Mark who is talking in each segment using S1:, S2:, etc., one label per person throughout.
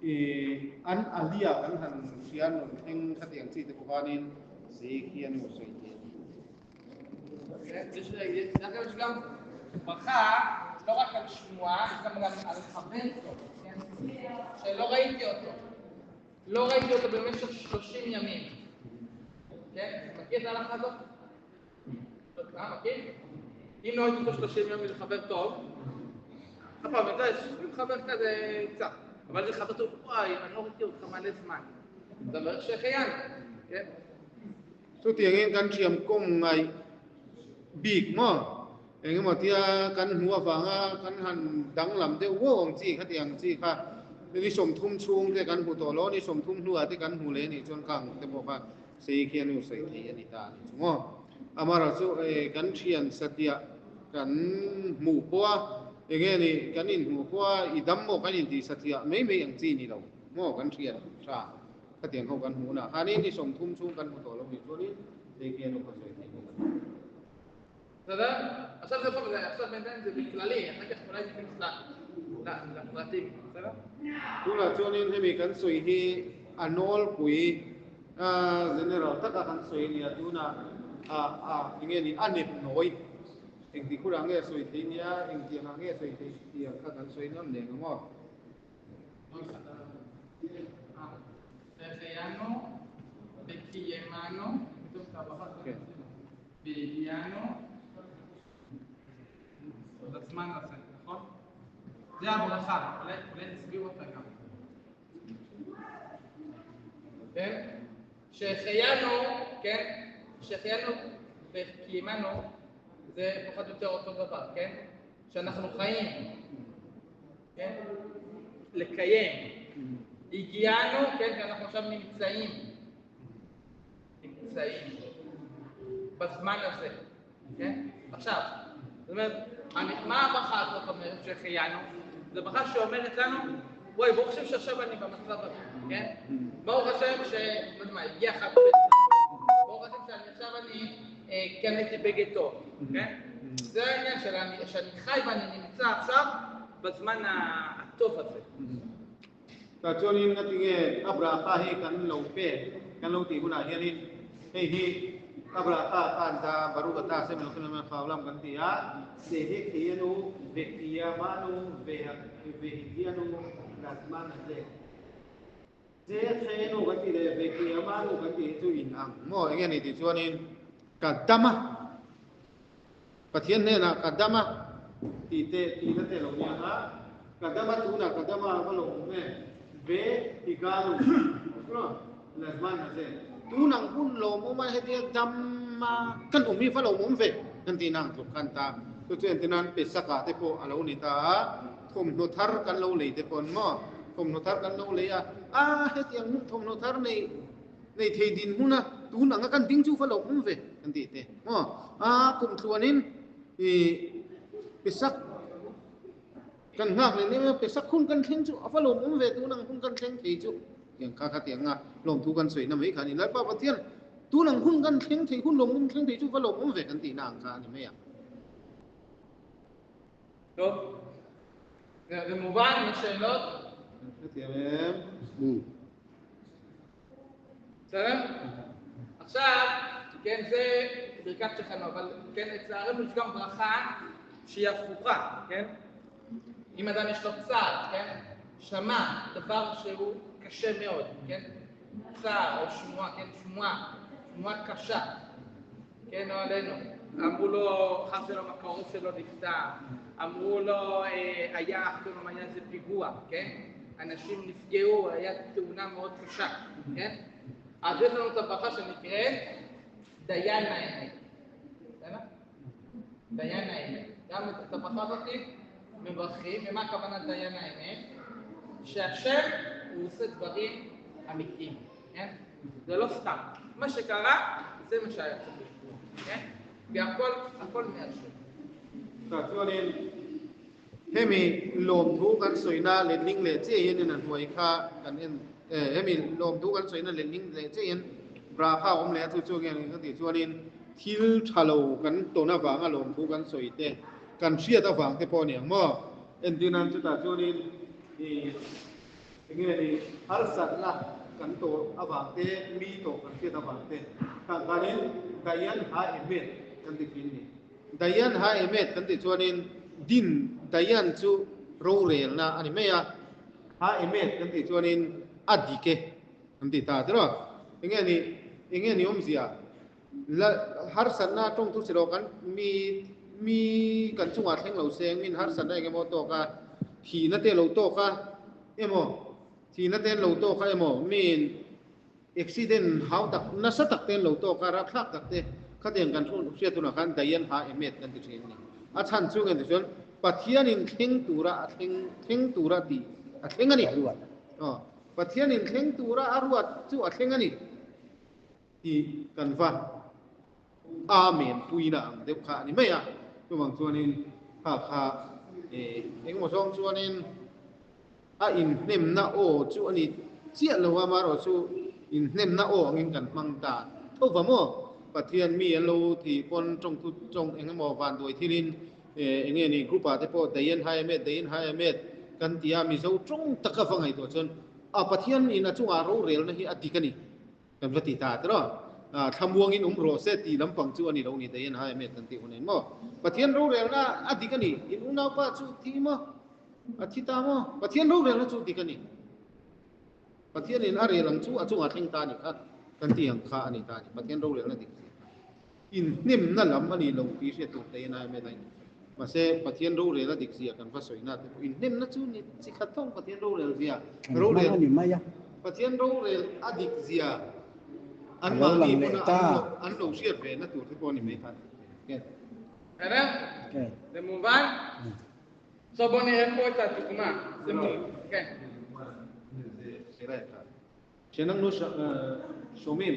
S1: I an alia kan han hria rawn thleng khatiang chi te pawh khanin sei khi an lo sawi thei a ni.
S2: יש גם ברכה, לא רק על שמועה, יש גם על חבר טוב, כן? שלא ראיתי אותו. לא ראיתי אותו במשך 30 ימים. כן? מכיר את ההלכה הזאת? אה, מכיר? אם לא ראיתי אותו 30 יום זה חבר טוב, נכון, אתה יודע, יש חבר כזה קצת, אבל זה חבר טוב, וואי, אני לא ראיתי אותך מלא זמן. אתה אומר שהחיינו, כן?
S1: Chutiangin kan thiam kawm ngaih bik maw? Engemaw tia kan hmuh avanga kan han danglam deuh uau ang chi khatiang chi kha ni 30 chhung te kan hmu tawh lo, ni 30 hnuah te kan hmu leh anih chuan khang te pawh kha sei khi an sawi thei a ni ta a ni chu maw? Amaherawh chu kan thian satliah kan hmuh pawh a, enge ni kan inhmuh pawh a, i dam maw kan intih satliah mai mai ang chi ni lo maw kan thian tha. Khatiang ho kan hmuh na khanin ni 30 chhung kan hmu tawh lo nih chuanin hei khi an awm kha sawi theih bawk a ni.
S2: בסדר? עכשיו זה פה, עכשיו בינתיים זה בכללי, אחר כך אולי ניכנס לפרטים, בסדר?
S1: Tunah chuanin hemi kan sawi hi a nawlpui general taka kan sawi a nia, tunah a enge ni a nep nawi engtik hunah nge sawi theih nia, engtiang ah nge sawi theih tih ang kha kan sawi ngam leh ang aw.
S2: שהחיינו וקיימנו, כתוב את הברכה והגיענו לזמן הזה, נכון? זה הברכה, אולי נסביר אותה גם. כן? שהחיינו, כן? שהחיינו וקיימנו זה פחות או יותר אותו דבר, כן? שאנחנו חיים, כן? לקיים. הגיענו, כן? כי אנחנו עכשיו נמצאים. נמצאים. בזמן הזה, כן? עכשיו, זאת אומרת, מה הברכה הזאת אומרת שהחיינו? זו ברכה שאומרת לנו, וואי, ברוך השם שעכשיו אני במצב הזה, כן? ברוך השם ש... לא יודע מה, הגיע חג פסח. ברוך השם שאני עכשיו אני קניתי בגד טוב, כן? זה העניין שאני חי ואני נמצא עכשיו בזמן הטוב הזה.
S1: Tah chuanin nga tinge a bracha hi kan lo pek kan lo tih hunah hianin hei hi a bracha khan ta Baruch ata Hashem Elokeinu melech haolam kan ti a, Shehechiyanu vekiyamanu vehigianu lazman hazeh. Shehechenu kan tih leh vekiyamanu kan tih hi chu in ang maw enge ni tih chuanin ka dam a, Pathian hnenah ka dam a tih te tihna te lo nia kha, ka dam a tunah ka dam a va lo awm e, ve higanu lazman hazeh. Tunang hun lawmawm a hetia dam a kan awm hi va lo awm ve kan tihna ang tluk khan ta. Chu chu entirnan Pesakah te pawh a lo ni ta a, thawmhnaw thar kan lo lei te pawn maw, thawmhnaw thar kan lo lei a, a hetiang hun thawmhnaw thar nei nei thei dinhmun a tun anga kan ding chu va lo awm ve kan tih te maw, a kum tluanin i Pesak kan nghak leh nia Pesak hun kan thleng chu a va lo awm ve tun ang hun kan thleng thei chu tiang kha kha tiang a lawmthu kan sawi na mai kha a ni. Lalpa Pathian tun ang hun kan thleng thei hun lawmawm thleng thei chu va lo awm ve kan tihna ang kha a ni mai a.
S2: טוב, זה מובן, יש שאלות? בסדר? עכשיו, כן, זה ברכת שהחיינו, אבל כן, לצערנו יש גם ברכה שהיא הפוכה, כן? אם אדם יש לו צער, כן? שמע דבר שהוא קשה מאוד, כן? צער או שמועה, כן? שמועה, שמועה קשה, כן, לא עלינו. אמרו לו, חס ושלום, הקרוב שלו נפטר, אמרו לו, היה אח שלו, היה איזה פיגוע, כן? אנשים נפגעו, היה תאונה מאוד קשה, כן? אז יש לנו את הברכה שנקראת דיין האמת. בסדר? דיין האמת. גם את הברכה הזאת מברכים, ומה הכוונה דיין האמת? שהשם הוא עושה דברים אמיתיים, כן? זה לא סתם. מה שקרה, זה מה שהיה צריך לקרות, כן? והכל, הכל מהשם.
S1: Tah chuanin hemi lawmthu kan sawina letling leh chiah hianin a hnuai kha kan en hemi lawmthu kan sawina letling leh chiah hian bracha a awm leh a, chu chu nge ka tih chuanin thil tha lo kan tawn avanga lawmthu kan sawi te kan hriat avang te pawh a ni ang maw? Entirnan chutah chuanin ih enge Enge ni harsatna kan tawh avang te, mi tawh kan hriat avang te khang khanin Dayan Ha-Emet kan ti thin a ni. Dayan Ha-Emet kan tih chuanin din Dayan chu rorelna a ni mai a, Ha-Emet kan tih chuanin a dik e kan ti ta tiraw. Enge ni enge ni awmzia la harsatna tawngthu si lo kan mi mi kan chungah thleng lo seng min harsatna eng emaw tawk a thihna te lo tawk a emaw thihna te an lo tawk a emaw miin accident hau tak nasa tak te an lo tawk a rapthlak tak te khatiang kan hriat hunah khan Dayan Ha Emet kan ti thin a ni. A chhan chu nge tichuan Pathianin thleng tura a thleng thleng tura tih a thleng a ni. Aw Pathianin thleng tura a ruat chu a thleng a ni. Tih kan va Amen puina ang deuh kha a ni mai a. Chuvang chuanin kha kha engemaw zawng chuanin a inhnemna aw chu a ni chiah lo a, amaherawh chu inhnemna aw angin kan hmang ta tho va maw? Pathian mi an lo tih pawn tawngthu tawng engemaw vanduai thilin enge ni group ah te pawh Dayan Haemet, Dayan Haemet kan ti a, Mizo tawng taka va ngaihtuah chuan a Pathian in a chungah rorelna hi a dik a ni. Kan va ti ta tiraw? Thlamuangin um rawh se tih lampang chu a ni lo ni Dayan hai amet kan tih hun en maw? Pathian rorelna a dik a ni. In unaupa chu thi maw? A thi ta maw? Pathian rorelna chu dik a ni. Pathianin a rel ang chu a chungah thleng ta a ni kha kan tih ang kha a ni ta a ni. Pathian rorelna dik zia kha. Inhnemna lam a ni lo tih hriat tur Dayan hai amet a in. Mahse Pathian rorel a dik zia kan va sawina te pawh inhnemna chu ni chi khat thawng Pathian rorel zia rorel Pathian rorel a dik zia an mahni hmuna an lo hriat ve na tur te pawh a ni mai kha.
S2: בסדר? זה מובן? עכשיו בוא נראה פה את הדוגמה. זה מובן, כן.
S1: כשאנחנו שומעים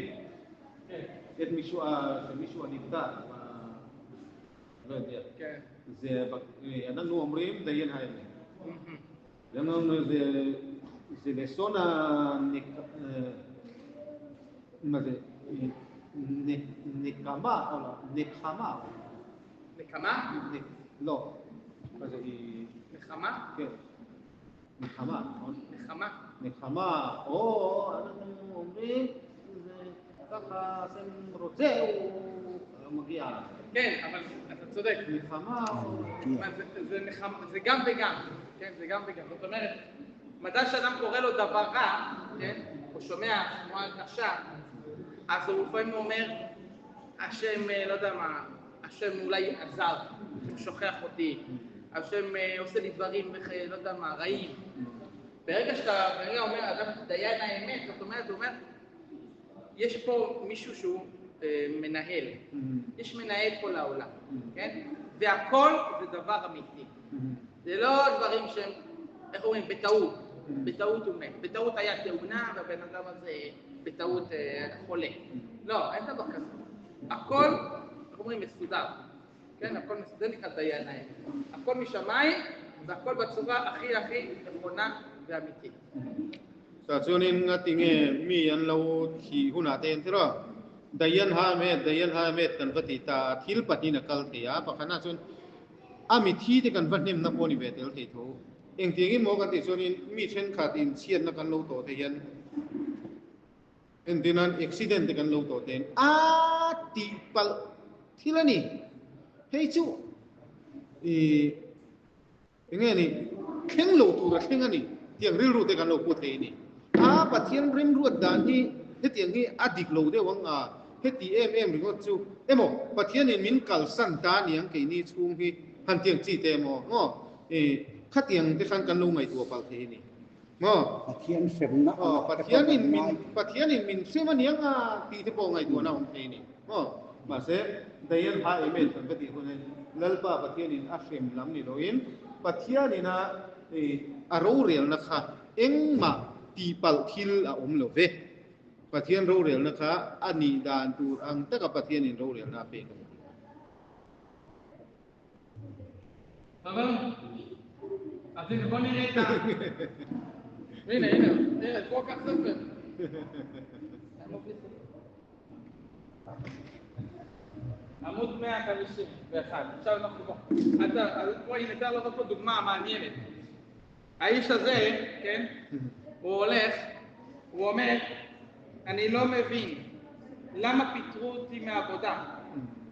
S1: את מישהו, שמישהו הנפטר, לא יודע, זה, אנחנו אומרים דיין האמת. זה לשון מה זה? נקמה, או לא, נחמה.
S2: נקמה?
S1: לא. מה זה?
S2: נחמה?
S1: כן. נחמה, נכון?
S2: נחמה.
S1: נחמה, או אנחנו אומרים, זה ככה השם רוצה, הוא מגיע.
S2: כן, אבל אתה צודק.
S1: נחמה או...
S2: זה גם וגם, כן? זה גם וגם. זאת אומרת, מתי שאדם קורא לו דבר רע, כן? או שומע שמועה קשה, אז הוא לפעמים אומר, השם, לא יודע מה, השם אולי עזב, השם שוכח אותי, השם עושה לי דברים, לא יודע מה, רעים. ברגע שאתה ברגע אומר, אדם דיין האמת, זאת אומרת, הוא אומר, יש פה מישהו שהוא מנהל, יש מנהל פה לעולם, כן? והכל זה דבר אמיתי. זה לא דברים שהם, איך אומרים, בטעות, בטעות הוא מת, בטעות היה תאונה והבן אדם הזה בטעות חולה. לא, אין דבר כזה. הכל, איך אומרים, מסודר. כן, הכל מסודר, נקרא דיין האמת. הכל משמיים והכל בצורה הכי הכי נכונה ואמיתית.
S1: Tah chuanin nga ti nge mi an lo thih hunah te hian thil a, Dayan ha amet, Dayan ha amet kan va ti ta a, thil pahnihin a kal thei a, pakhatna chuan a mi thi te kan va hnemna pawh a ni ve tel thei tho. Engtiangin maw kan tih chuanin mi thenkhat inchhiatna kan lo tawh te hian entirnan accident te kan lo tawh te hian a tih palh thil a ni. Hei chu ih Enge ni? Thleng lo tur a thleng a ni. Tiang rilru te kan lo pu thei a ni. A Pathian remruat dan hi hetiang hi a dik lo deuh ang a, heti em em ringawt chu emaw Pathianin min kalsan ta aniang keini chhung hi han tiang chi te emaw maw i khatiang te khan kan lo ngaihtuah palh thei a ni maw?
S3: Pathian hremna
S1: ang ah te pawh kan ngai. Pathianin min hrem aniang a tih te pawh ngaihtuahna a awm thei a ni maw? Mahse, Dayan ha em em kan va tih hunin Lalpa Pathianin a hrem lam ni loin Pathianin a a rorelna kha engmah tihpalh thil a awm lo ve. Pathian rorelna kha a nih dan tur ang taka Pathianin rorelna a pek a ni.
S2: אז הנה בוא נראה את ה... הנה, הנה, הנה, בוא קח ספר. עמוד 151, עכשיו אנחנו פה. אתה, בוא, הנה, אתה לראות פה דוגמה מעניינת. האיש הזה, כן? הוא הולך, הוא אומר, אני לא מבין, למה פיטרו אותי מהעבודה?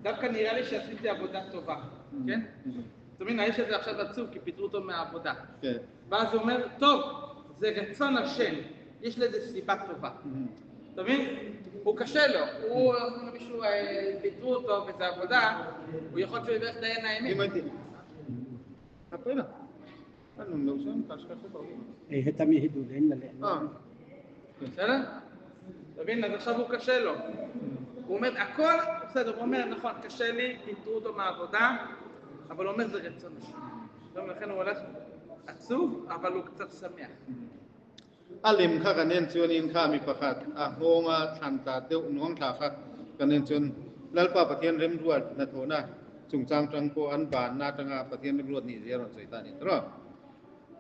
S2: דווקא נראה לי שעשיתי עבודה טובה, כן? זאת אומרת, האיש הזה עכשיו עצוב כי פיטרו אותו מהעבודה.
S1: כן.
S2: ואז הוא אומר, טוב, זה רצון השם, יש לזה סיבה טובה. אתה מבין? הוא קשה לו, הוא, מישהו, פיטרו אותו וזה עבודה, הוא יכול שהוא ילך דיין האמת.
S1: אם הייתי... Apa lah? Ano lo siya kas kas to.
S3: Ei hetami hi du len la le.
S1: Ah.
S2: בסדר? אתה מבין? אז עכשיו הוא קשה לו. הוא אומר, הכל, בסדר, הוא אומר, נכון, קשה לי, פיטרו אותו מהעבודה, אבל הוא אומר, זה רצון השם. לכן הוא הולך עצוב, אבל הוא קצת שמח.
S1: A lim kha kan en chuanin kha mi pakhat a hawnga thlan tla deuh nuang thla kha kan en chuan Lalpa Pathian remruat hnathawhna chungchang tang pawh an banna atanga Pathian remruat nih zia a rawn sawi ta a ni tawh a.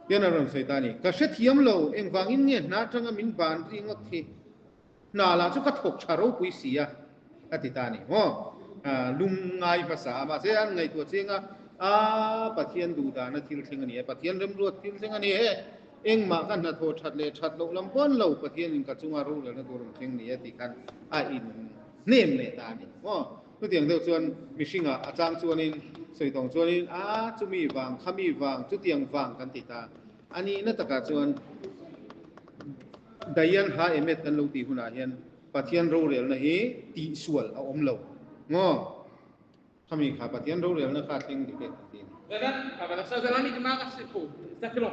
S1: Hian a rawn sawi ta a ni. Ka hrethiam lo, engvangin nge hna atanga min ban ringawt hi hna lah chu ka thawk tha ropui si a, a ti ta a ni maw? Lung ngai hmasa a, mahse an ngaihtuah chiang a, a Pathian duh dana thil thleng a ni e, Pathian remruat thil thleng a ni e, engmah ka hnathawh that leh that loh lam pawn lo Pathianin ka chunga rorelna tur rawn thleng ni e tih khan a in hnem leh ta a ni maw? Chutiang deuh chuan mihringah a chang chuanin sawi tawng chuanin a chumi vang, khami vang, chutiang vang kan ti ta a nihna takah chuan Dayan Ha Emet kan lo tih hunah hian Pathian rorelna hi tihsual a awm lo maw? Khami kha Pathian rorelna kha thleng dik e kan ti a ni.
S2: בסדר? אבל עכשיו זה לא נגמר הסיפור. תסתכלו.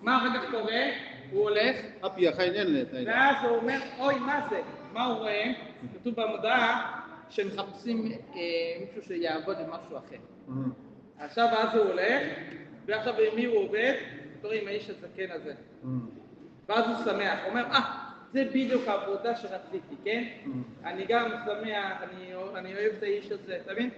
S2: מה אחר כך קורה? הוא הולך.
S1: A piah kha in en leh ta ila.
S2: ואז הוא אומר, אוי, מה זה? מה הוא רואה? כתוב במודעה שמחפשים מישהו שיעבוד במשהו אחר. עכשיו אז הוא הולך, ועכשיו עם מי הוא עובד? תראו, עם האיש הזקן הזה. ואז הוא שמח, הוא אומר, זה בדיוק העבודה שרציתי, כן? אני גם שמח, אני אוהב את האיש הזה, אתה מבין?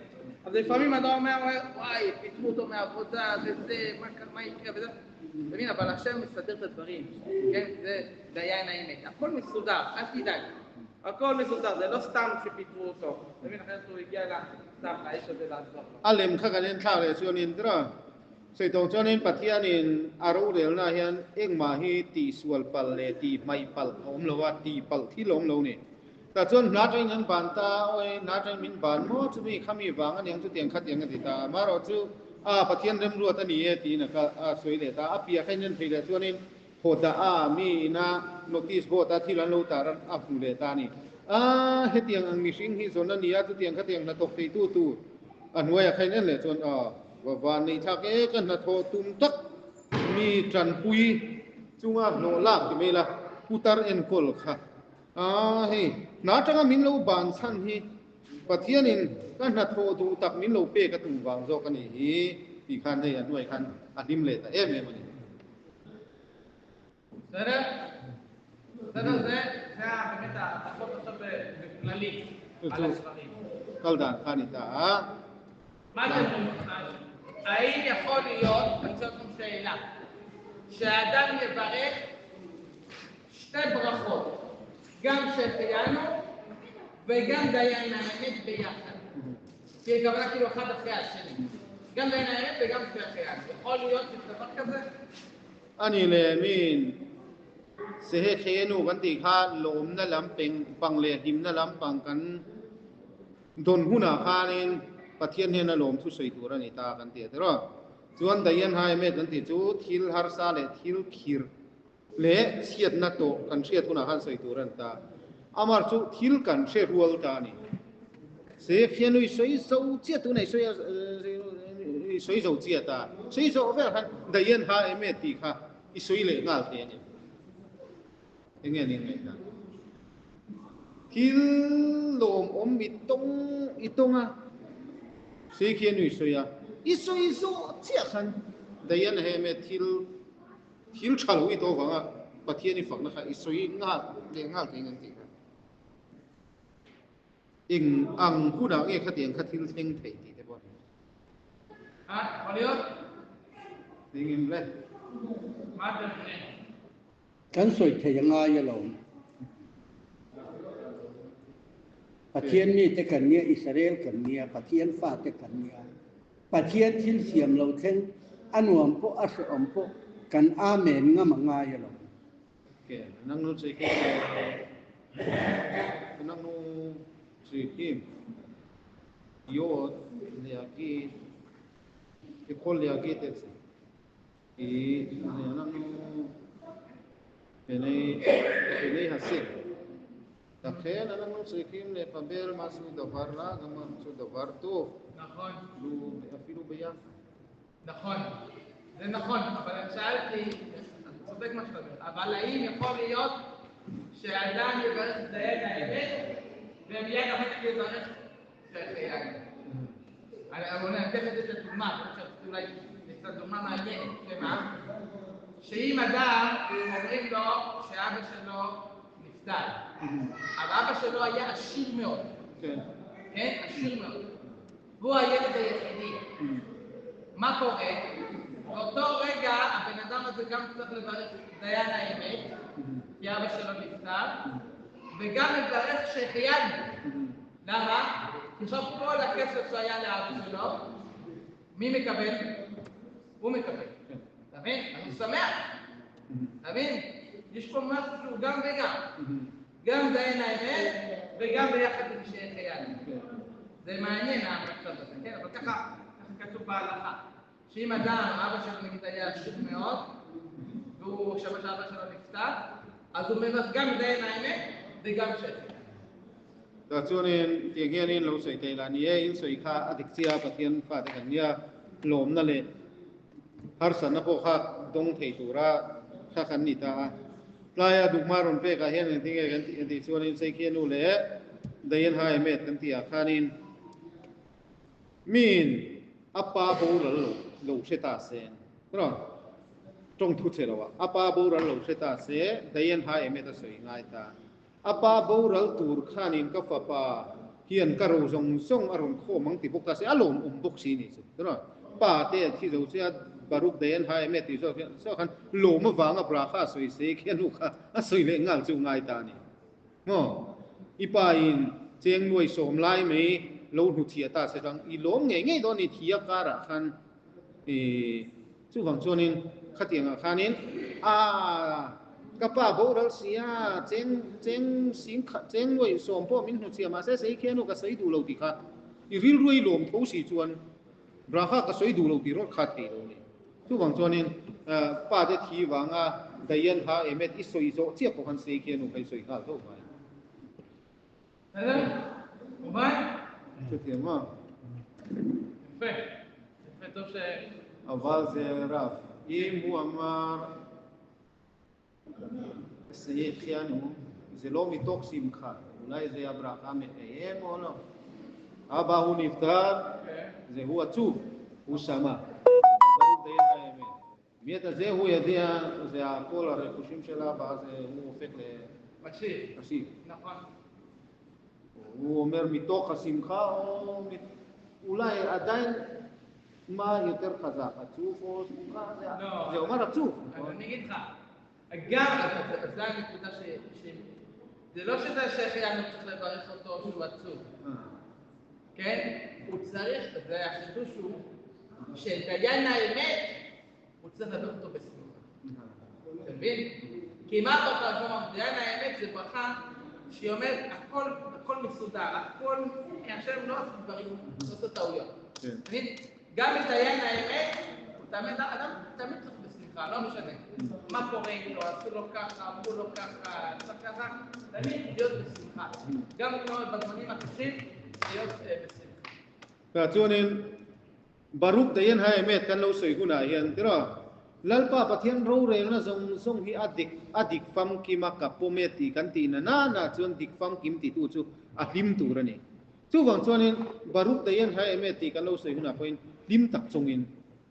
S2: אז לפעמים אתה אומר, וואי, פיטרו אותו מהעבודה, וזה, מה יקרה וזה, אתה מבין? אבל השם מסדר את הדברים, כן? זה דיין האמת, הכל מסודר, אל תדאג, הכל מסודר, זה לא סתם שפיטרו אותו, אתה מבין? אחרת הוא הגיע סתם לאיש הזה לעזור לו.
S1: A lem kha kan en thlak leh chuanin tira sawi tawng chuanin Pathianin a rorelna hian engmah hi tihsual palh leh tihhmaih palh a awm lo a, tihpalh thil a awm lo ni. Tah chuan hna atangin an ban ta, awi hna atangin min ban maw chumi khami vang aniang chutiang khatiang a ti ta, amaherawh chu a Pathian remruat a ni e tiin a kal a sawi leh ta, a piah kha in en phei leh chuanin haw dah a mi ina notice board a thil an lo tar a hmu leh ta a ni. A hetiang ang mihring hi zawn a ni a, chutiang khatiang hnathawk theitu tur a hnuaiah kha in en leh chuan a va van neih thlak e ka hnathawh tum tak mi tanpui chunga hlawh lak ti mai la putar enkawl kha. A hei, hna atanga min lo ban chhan hi Pathianin ka hnathawh duh tak min lo pek a tum vang zawk a nih hi tih khan hei a hnuai khan a hlim leh ta em em a ni.
S2: בסדר? בסדר? זה באמת ההלכות עכשיו בכללי על הספרים.
S1: Kal dan kha ni ta a.
S2: מה אתם אומרים? האם יכול להיות, אני שואל אתכם שאלה, שהאדם יברך שתי ברכות, גם שהחיינו וגם דיין האמת ביחד. כי הכוונה כאילו אחד אחרי השני. גם דיין האמת וגם שהחיינו. יכול להיות דבר כזה?
S1: A ni leh min Sehekhe nu kan tih kha lawmna lampeng pang leh hlimna lampang kan dawn hunah khanin Pathian hnena lawm thu sawi tur a ni ta kan ti a tiraw. Chuan Dayan Haime kan tih chu thil harsa leh thil khir leh chhiatna tawh kan hriat hunah khan sawi tur a ni ta. Amar chu thil kan hre rual ta a ni. Sehekhe nu i sawi zo chiah tunah i sawi a i sawi zo chiah ta. Sawi zawh vel khan Dayan Haime tih kha i sawi leh nghal thei a ni. Eng nge nin ngaihna? Thil lawmawm i tawng i tawng a, sawi khi a nui sawi a, i sawi zawh chiah khan Diana he me thil thil tha lo i tawh vanga Pathian i fakna kha i sawi nghal leh nghal thei ang tih kha. Eng ang hunah nge khatiang kha thil thleng thei tih te pawh a ni.
S2: Ha, Hollywood?
S1: Eng em le?
S2: Martin.
S3: Kan sawi thei a ngai alawm. Pathian mite kan nia, Israel kan nia, Pathian fate kan nia. Pathian thil siam lo thleng a nuam pawh a hrehawm pawh kan Amen ngam a ngai alawm.
S1: כן, אנחנו צריכים, אנחנו צריכים להיות, להגיד, יכול להגיד את זה. כי אנחנו בני, בני השם. לכן אנחנו צריכים לקבל משהו דבר רע, גם משהו דבר טוב.
S2: נכון.
S1: אפילו ביחד.
S2: נכון, זה נכון, אבל אני שאלתי, אתה צודק מה שאתה אומר, אבל האם יכול להיות שאדם יברך דיין האמת, ומיד אחר כך יברך שהחיינו? אני אתן לזה את הדוגמה, אני חושב שאולי קצת דוגמה מעניינת, שמה? שאם אדם, אומרים לו שאבא שלו נפטר, אבל אבא שלו היה עשיר מאוד.
S1: כן.
S2: כן? עשיר מאוד. והוא הילד היחידי. מה קורה? באותו רגע הבן אדם הזה גם צריך לברך דיין האמת, כי אבא שלו נפטר, וגם לברך שהחיינו. למה? כי עכשיו כל הכסף שהיה לאבא שלו, מי מקבל? הוא מקבל. אתה מבין? אני שמח. אתה מבין? יש פה משהו שהוא גם וגם. גם דיין האמת וגם ביחד עם שהחיינו. זה מעניין המצב הזה, כן? אבל ככה כתוב בהלכה. שאם אדם, אבא שלו נגיד היה עשיר מאוד, והוא שמע שאבא שלו נפטר, אז הוא מברך גם דיין האמת וגם שהחיינו.
S1: Chuanin tiang hianin lo sawi thei la ni e, in sawi kha a dik chia Pathian fate kan nia lawmna leh harsatna pawh kha dawng thei tura kha kan ni ta a. Tlaia dukma rawn pekah hian engtin nge kan tih a tih chuanin Seikhianu leh Dayan Haemet kan tihah khanin miin a pa boral lo lo hre ta se rawn tawng thu che lo a, a pa boral lo hre ta se Dayan Haemet a sawi ngai ta. A pa boral tur khanin ka fapa hian ka ro zawng zawng a rawn khawm ang ti bawk ta se, a lawm awm bawk si ni chu. Tunah pa te a thi zo che a, Baruch Dayan Haemet tih zawk hian saw khan lawm avanga brakha a sawi se khi a hnu kha a sawi leh nghal chu ngai ta a ni. Maw? I pa in cheng nuai sawm lai mai lo hnu chhiah ta se chuan i lawm ngei ngei dawn a ni thi a karah khan i Chuvang chuanin khatiangah khanin a ka pa boral si a, cheng cheng sing kha cheng nuai sawm pawh min hnu chhia mahse sei khianu ka sawi duh lo tih kha i rilru i lawm tho si chuan Braha ka sawi duh lo tih rawt kha thei lo ni. Chuvang chuanin pa te thi vanga Dayan ha emet i sawi zawh chiah pawh khan sei khianu kha i sawi nghal tho mai. Chutiang maw? אבל זה רב. אם הוא אמר שהחיינו, זה לא מתוך שמחה, אולי זה הברכה מאיים או לא. אבא הוא נפטר, זה הוא עצוב, הוא שמע. ברוך דיין האמת. מיד הזה הוא יודע, זה הכל הרכושים של אבא, אז הוא הופך
S2: עשיר.
S1: לעשיר.
S2: נכון.
S1: הוא אומר מתוך השמחה או אולי עדיין מה יותר חזק, עצוב או שמחה?
S2: לא.
S1: זה אומר עצוב.
S2: אז אני אגיד לך, גם, אז זה הנקודה ש... זה לא שזה שהחיינו צריך לברך אותו שהוא עצוב. כן? הוא צריך, זה החידוש הוא, שדיין האמת, הוא צריך לברך אותו בשמחה. אתה מבין? כי מה הברכה? כלומר, דיין האמת זה ברכה שהיא אומרת, הכל, הכל מסודר, הכל, השם לא עושה דברים, לא עושה טעויות.
S1: כן.
S2: מבין? גם את דיין האמת, הוא תמיד, אדם תמיד צריך בשמחה, לא משנה. מה קורה איתו, עשו לו ככה, אמרו לו ככה, עשה ככה, תמיד להיות בשמחה. גם כמו בזמנים הקשים, להיות בשמחה.
S1: Chuanin Baruch Dayan Haemet kan lo sawi hunah hian tiraw Lalpa Pathian rorelna zawng zawng hi a dik a dik famkim a ka pawm e tih kan tih na nana chuan dik famkim titu chu a hlim tur a ni. Chuvang chuanin Baruch Dayan Haemet tih kan lo sawi hunah pawhin hlim tak chungin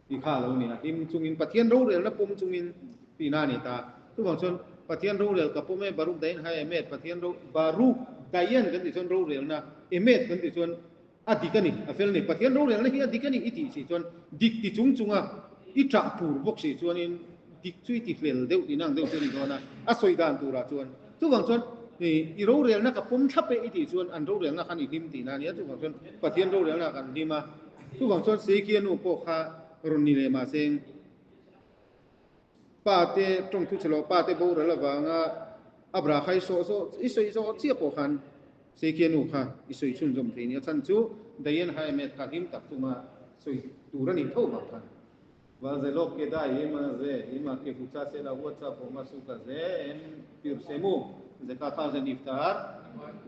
S1: tih kha a lo ni a, hlim chungin Pathian rorelna pawm chungin tihna a ni ta. Chuvang chuan Pathian rorel ka pawm e Baruch Dayan Haemet Pathian ro Baruch Dayan kan tih chuan rorelna Emet kan tih chuan A dik a ni, a fel a ni. Pathian rorelna hi a dik a ni i tih si chuan dik ti chung chunga i ṭah pur bawk si chuanin dik chu i ti hlel deuh tih nang deuh chu a ni dawn a, a sawi dan turah chuan. Chuvang chuan i rorelna ka pawm thlap e i tih chuan an rorelna khan i hlim tihna a ni a, chuvang chuan Pathian rorelna kan hlim a. Chuvang chuan Seikhianu pawh kha rawn ni leh mahse. Pa te tawng thu chhe lo, pa te boral avanga a bra kha i sawh zawh, i sawi zawh chiah pawh khan Seikia nu kha i sawi chhunzawm thei nia chhan chu Dayan Haemet kha hlim tak chunga sawi tur a nih tho vang khan. Val ze lawk ke dai ima ze ima ke hucha se la huacha pawh ma su ka ze em pir se mu ze ka kha ze niftar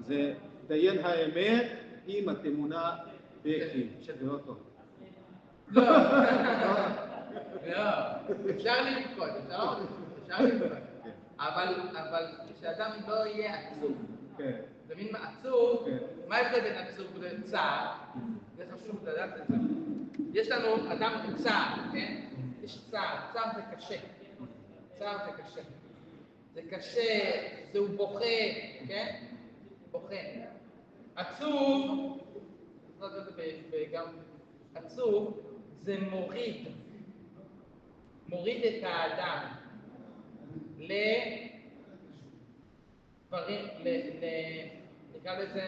S1: ze Dayan Haemet ima temuna pek hi ze lo to.
S2: לא, לא, אפשר לבכות, אפשר אפשר לבכות, אבל אבל כשאדם לא יהיה עצוב, אתה מבין מה עצוב, מה ההבדל בין עצוב לצער? זה חשוב לדעת את זה. יש לנו אדם צער, כן? יש צער, צער זה קשה, צער זה קשה. זה קשה, זה הוא בוכה, כן? בוכה. עצוב, גם עצוב זה מוריד, מוריד את האדם לדברים, נקרא לזה,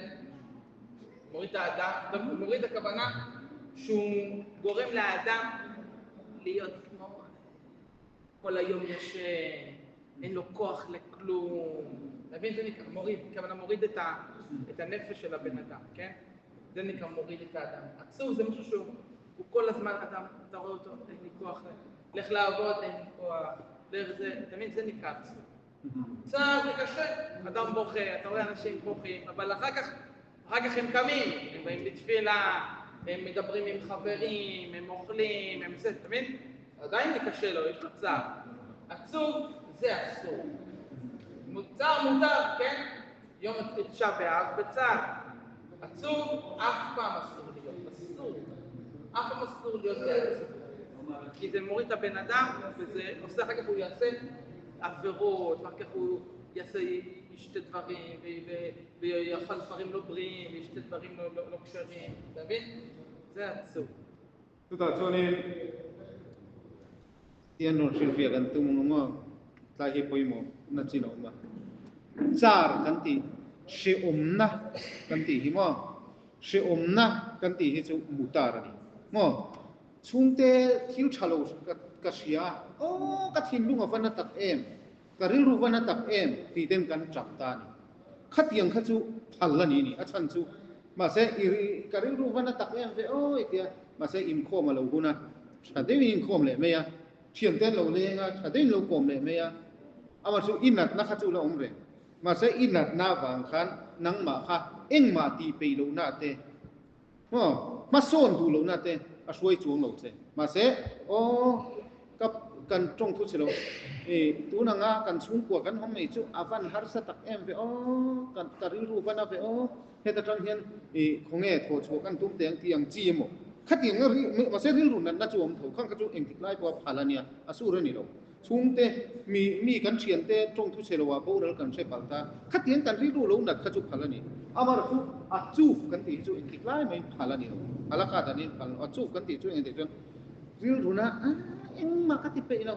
S2: מוריד את האדם, מוריד הכוונה שהוא גורם לאדם להיות כמו כל היום ישן, אין לו כוח לכלום, אתה מבין? זה נקרא מוריד, הכוונה מוריד את, ה, את הנפש של הבן אדם, כן? זה נקרא מוריד את האדם. עצוב זה משהו שהוא הוא כל הזמן, אדם, אתה רואה אותו, אין לי כוח, לך לעבוד, אין לי כוח, לך זה, אתה מבין? זה נקרא עצוב. צער זה קשה, אדם בוכה, אתה רואה אנשים בוכים, אבל אחר כך, אחר כך הם קמים, הם באים לתפילה, הם מדברים עם חברים, הם אוכלים, הם זה, אתה מבין? עדיין זה קשה לו, יש לו צער. עצוב זה אסור. צער מותר, כן? יום תשעה באב בצער. עצוב אף פעם אסור להיות, אסור. אף פעם אסור להיות בעצוב. כי זה מוריד את הבן אדם, וזה עושה, אחר כך הוא יעשה עבירות, ואחר כך הוא יעשה, ישתה דברים, ויאכל דברים לא בריאים, וישתה דברים לא, לא, לא כשרים, אתה מבין? זה עצוב.
S1: Chutah chuanin tian rawn hrilhfiah kan tum ang maw? Tlai hi pawimawh na chin a awm a. Char kan tih, hrehawmna kan tih hi maw? Hrehawmna kan tih hi chu mutar a ni maw? Chhungte thil tha lo ka hria a, aw ka thinlung a va na tak em, ka rilru va na tak em tih ten kan tap ta a ni. Khatiang kha chu phal a ni ni, a chhan chu mahse i ka rilru va na tak em ve aw i tia, mahse inkhawm a lo hun a, tha deuhin inkhawm leh mai a, thiante an lo leng a, tha deuhin lo kawm leh mai a, amah chu i natna kha chu la awm reng, mahse i natna vang khan nangmah kha engmah tih peih lohna te, Maw? Hmasawn duh lohna te a hruai chuang lo che. Mahse, aw, ka kan tawng thu che lo. I tun anga kan chhungkua kan hawng mai chu a van harsa tak em ve aw, kan ka rilru van a ve aw, heta tang hian i khawnge thaw chhuah kan tum teh ang tih ang chi emaw? Khatiang a ri, mahse rilru natna chu a awm tho. Khang kha chu engtik lai pawha phal a nia, a sur a ni lo. Chhungte, mi mi kan thiante tawng thu chhe loah boral kan hre palh ta. Khatiang kan rilru lo nat kha chu phal a ni. Amar chu a chuf kan tih hi chu engtik lai maiin phal a ni lo. A la khat anin phal lo. A chuf kan tih chu engtik chuan rilru na a engmah ka ti peih lo.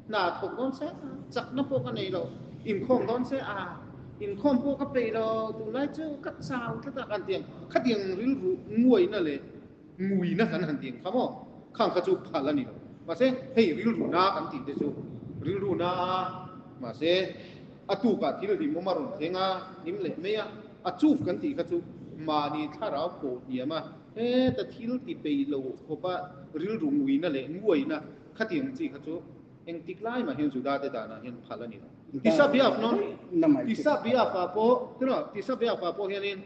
S1: Hna thawk dawn se a chakna pawh ka nei lo. Inkhawm dawn se a inkhawm pawh ka peih lo. Tunlai chu ka chau tlat a kan ti ang. Khatiang rilru nguaina leh Nguina kan han tih ang kha maw? Khang kha chu phal a ni lo. Mahse, hei rilru na kan tih te chu rilru na a, mahse a tukah thil hlim awm a rawn thleng a, hlim leh mai a, a chuf kan tih kha chu mahni thlarau pawh hniam a, heta thil ti peih lo khawpa rilru nguina leh nguaina khatiang chi kha chu engtik lai mah hian Juda te danah hian phal a ni lo. Tisa biaf non, tisa biaf ah pawh, tiraw, tisa biaf ah pawh hianin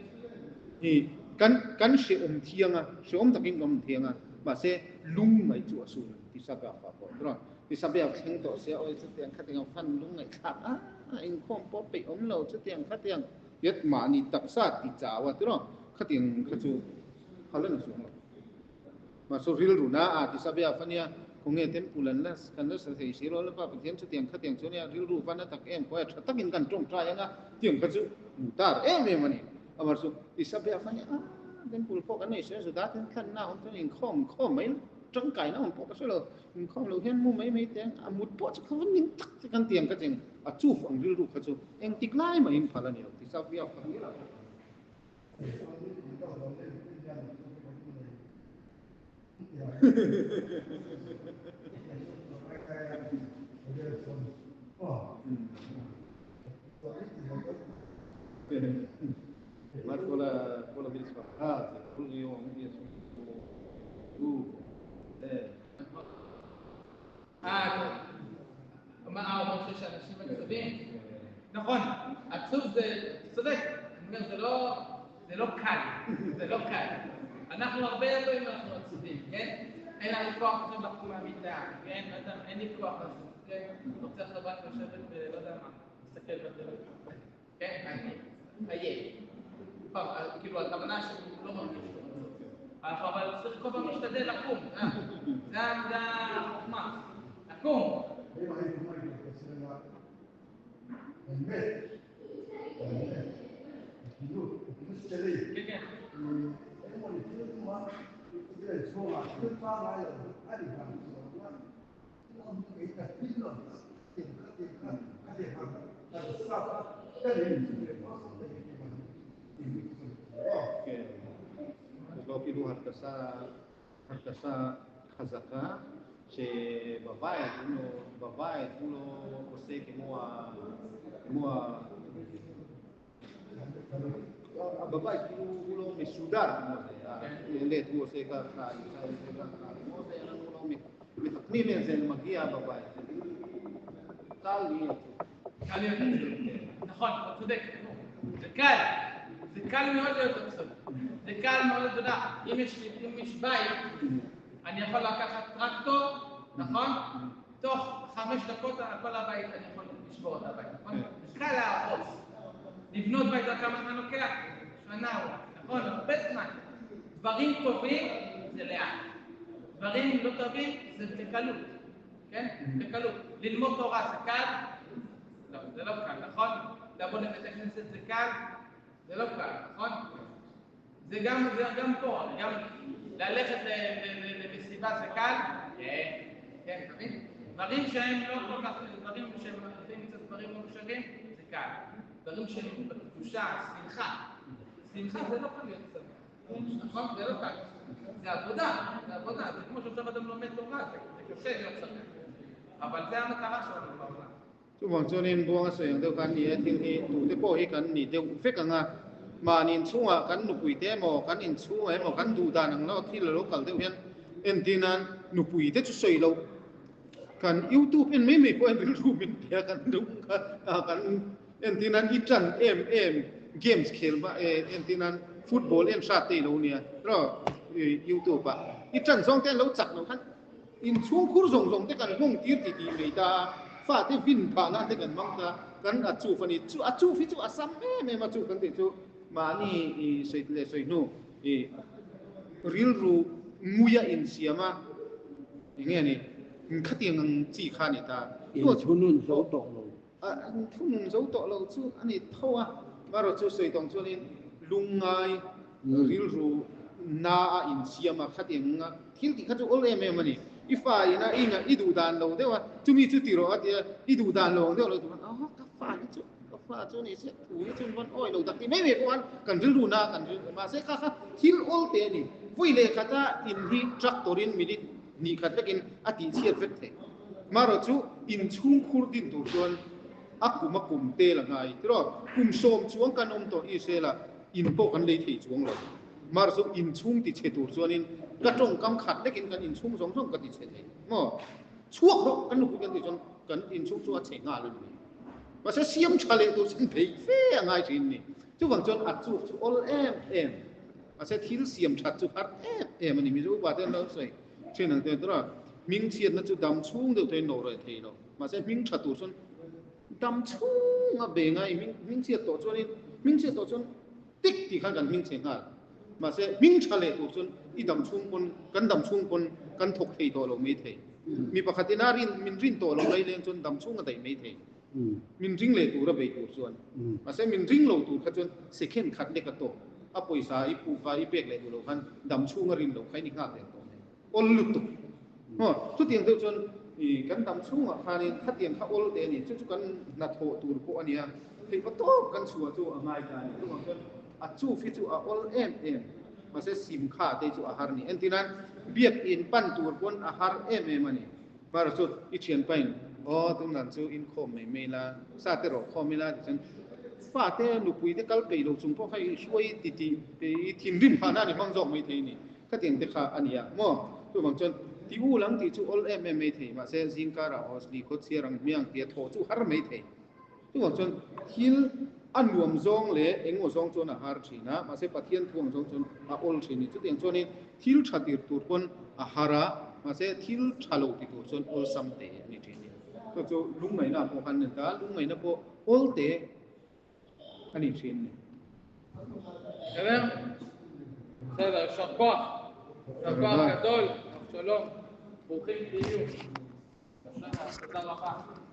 S1: i kan kan hrehawm thiang a, hrehawm takin kan awm thiang a, mahse lung mai chu a sun a, tisa biaf ah pawh, tiraw, tisa biaf thleng tawh sia, awi chutiang khatiang fan lung ngaihthlak a, inkhawm pawh peih awm lo chutiang khatiang tiat mahni taksa ti chau a, tiraw, khatiang kha chu phal a ni chuang lo. Mahse rilru na a tisa biaf a nia, khawnge temple an la kan la sa thei si lo, Lalpa Pathian chutiang khatiang chu ania, rilru van a tak em khawi a tha takin kan tawngtai anga tiang kha chu hmu tar em em a ni. Amah chu tisa biaf a nia, a temple pawh kan nei sia Juda ten thlanna awm chuan inkhawm inkhawm mai tangkaina awm pawh ka hre lo, inkhawm lo hian mu mai mai teh ang, a mut pawh chu kha va ning tak che kan tiang ka cheng, a chuf ang rilru kha chu engtik lai mahin phal a ni lo, tisa biaf kha ni lo. כמעט כל המשפחה, זה כל יום יש מישהו,
S2: אה, מה, הוא אומר שיש אנשים עצובים? נכון, עצוב זה, צודק, אני אומר, זה לא קל, זה לא קל. אנחנו הרבה פעמים אנחנו עצובים, כן? אין לנו כוח עכשיו לקום מהמיטה, כן? לא יודע, אין לי כוח לעשות, כן? רוצה עכשיו רק לשבת ולא יודע מה, להסתכל בטלפון. כן? אני עייף. פעם, כאילו, הכוונה שהוא לא מרגיש טוב. אבל צריך כל פעם להשתדל לקום, זה החוכמה. לקום. כן, כן.
S1: כן. יש לו כאילו הרגשה חזקה שבבית הוא לא עושה כמו ה... בבית כאילו הוא לא מסודר כמו זה, הילד הוא עושה ככה, האישה עושה ככה, כמו זה אנחנו לא מתקנים את זה, מגיע בבית. קל להיות.
S2: קל להיות עצוב. נכון, אתה צודק. זה קל. זה קל מאוד להיות עצוב. זה קל מאוד, אתה יודע, אם יש בית, אני יכול לקחת טרקטור, נכון? תוך 5 דקות כל הבית, אני יכול לשבור את הבית, נכון? זה קל להרוס. לבנות בית, כמה זמן לוקח? שנה אולי, נכון? הרבה זמן. דברים טובים זה לאט. דברים לא טובים זה בקלות, כן? בקלות. ללמוד תורה זה קל? לא, זה לא קל, נכון? לבוא לבית הכנסת זה קל? זה לא קל, נכון? זה גם פה, גם ללכת למסיבה זה קל? כן, כן, אתה מבין? דברים שהם לא כל כך, דברים שהם קצת דברים לא קשרים, זה קל. דברים שהם בקדושה, שמחה. שמחה זה לא קל להיות שמח, נכון? זה לא קל. זה עבודה, זה עבודה. זה כמו שעכשיו אדם לומד תורה, זה קשה להיות שמח. אבל זה המטרה שלנו בעולם.
S1: Chu chuanin buanga sawi ang deuh khan ni e thil hi tute pawh hi kan ni deuh vek anga mahni inchhungah kan nupui te emaw kan inchhungah emaw kan duh dan ang lo thil a lo kal deuh hian entir nan nupui te chu sawi loh kan YouTube en mai mai pawh hian rilru min pe a kan duh kan entir nan i tan em em games khel va entir nan football en hrat te i lo nia ro YouTube ah i tan zawng te an lo chak loh khan inchhung khur zawng zawng te kan hmawng tir ti tih mai ta a, fa te vin phah nan te kan hmang ta, kan a chuf a ni. Chu a chuf hi chu a sam em em a chuf kan tih chu mahni i sawi leh sawi hnu i rilru nguia insiam a eng nge ni khatiang ang chi kha a ni ta.
S3: Inthunun zo tawh lo.
S1: Inthunun zo tawh lo chu a ni tho a, marawh chu sawi tawng chuanin lungngai rilru na a insiam a khatiang anga thil tih kha chu awl em em a ni. I fa ina i ngaih i duh dan lo deuh a, chumi chu ti rawh a ti a, i duh dan lo ang deuh lo ti khan a ka fa hi chu ka fa chu ni se thu hi chu van awi lo tak ti mai mai pawh khan kan rilru na kan rilru mahse kha kha thil awl te a ni. Vawi leh khata in hi tractor in minute hnih khat vekin a tih chhiat vek thei. Marawh chu inchhung khur din tur chuan a kum a kum tel a ngai tiraw? Kum 10 chuang kan awm tawh Israel ah in pawh kan lei thei chuang lo. Marawh chu inchhung ti chhe tur chuanin ka tawngkam khat lekin kan inchhung zawng zawng ka ti chhe thei maw? Chhuak rawh kan nupui kan tih chuan kan inchhung chu a chhe nghal a ni mai. Mahse siam tha leh tur chuan theih fe a ngai thin ni. Chuvang chuan a chuk chu awl em em. Mahse thil siam that chu har em em a ni. Mizo upa te an lo sawi. Thian ang te tura hming chhiatna chu dam chhung deuh te in lo reh thei lo. Mahse hming tha tur chuan dam chhung a be ngai hming hming chhiat tawh chuanin hming chhiat tawh chuan tik tih khan kan hming chhe nghal. Mahse hming tha leh tur chuan i dam chhung pawn kan dam chhung pawn kan thawk thei tawh lo mai thei. Mi pakhat ina rin min rin tawh lo lai leng chuan dam chhung a daih mai thei. Min ring leh tur a bei tur chuan. Mahse min ring lo tur kha chuan second khat lek a tawk. A pawisa i puk a i pek leh duh lo khan dam chhung a rin lo kha i ni nghak leh tawh mai. Awl lutuk. Maw? Chutiang deuh chuan i kan dam chhungah khanin khatiang kha awl te a ni. Chu chu kan hnathawh tur pawh a nia. Theihpa tawp kan chhuah chu a ngai ta a ni. Chuvang chuan a chuf hi chu a awl em em. Mahse sim kha te chu a har a ni. Entirnan biakinn pan tur pawn a har em em a ni. Hmara chu i thianpain. Aw tun dan chu inkhawm mai mai la, sa te rawh khawm ila tichuan fate nupui te kal peih lo chung pawh kha i hruai ti tih te i thinrim phah nan i hmang zawk mai thei a ni. Khatiang te kha a ni a maw? Chuvang chuan ti u lang tih chu awl em em mai thei mahse zingkarah Hosli khaw chhiar ang hmiang tia thawh chu har mai thei. Chuvang chuan thil a nuam zawng leh engemaw zawng chuan a har thin a, mahse Pathian thu ang zawng chuan a awl thin a ni. Chutiang chuanin thil tha tir tur pawn a har a, mahse thil tha lo ti tur chuan awlsam te a ni thin a ni. Chu chu lungngaihna pawh khan a ni ta, lungngaihna pawh awl te a ni thin a ni.
S2: בסדר? בסדר, יישר כוח. יישר כוח גדול, שלום, ברוכים תהיו. תודה רבה.